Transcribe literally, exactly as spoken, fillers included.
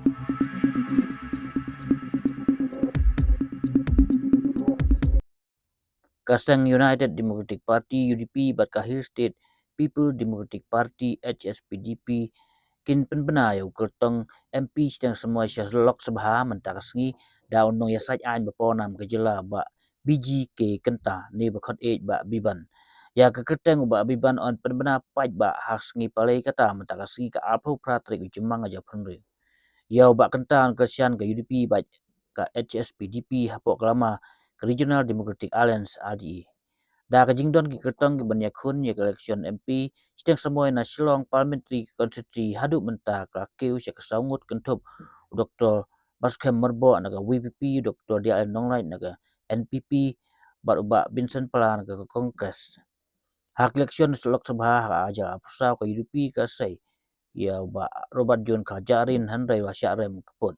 Ka seng United Democratic Party, U D P, bad ka Hill State People Democratic Party, H S P D P, kin pynbna ïa u kyrtong M P shiteng samoi sha Lok Sabha mynta ka sngi da u nongïasaid aiñ ba pawnam ka jylla Bah B G K Kynta ne ba khot eh Bah Biban. Ïa ka kyrteng u Bah Biban yn pynbna paidbah ha sngi Palei kata mynta ka sngi ka arphew phra tarik u Jymmang ar hajar arphew hynriew. Ïa u Bah Kynta yn kyrshan ka U D P bad ka H S P D P hapoh ka lama ka Regional Democratic Alliance, R D A. Da ka jingdon ki kyrtong kiban ïakhun ïa ka elekshon M P shiteng samoi na Shillong Parliamentary Constituency haduh mynta ka la kiew sha ka saw ngut kynthup u Doktor Batskhem Myrboh na ka V P P, u Doktor D L Nonglait na ka N P P bad u Bah Vincent Pala na ka Congress. Ha ka elekshon Lok Sabha ha ka ar hajar arphew saw ka U D P ka sei ïa u Bah Robert John Kharjahrin hynrei u la shah rem ka vote.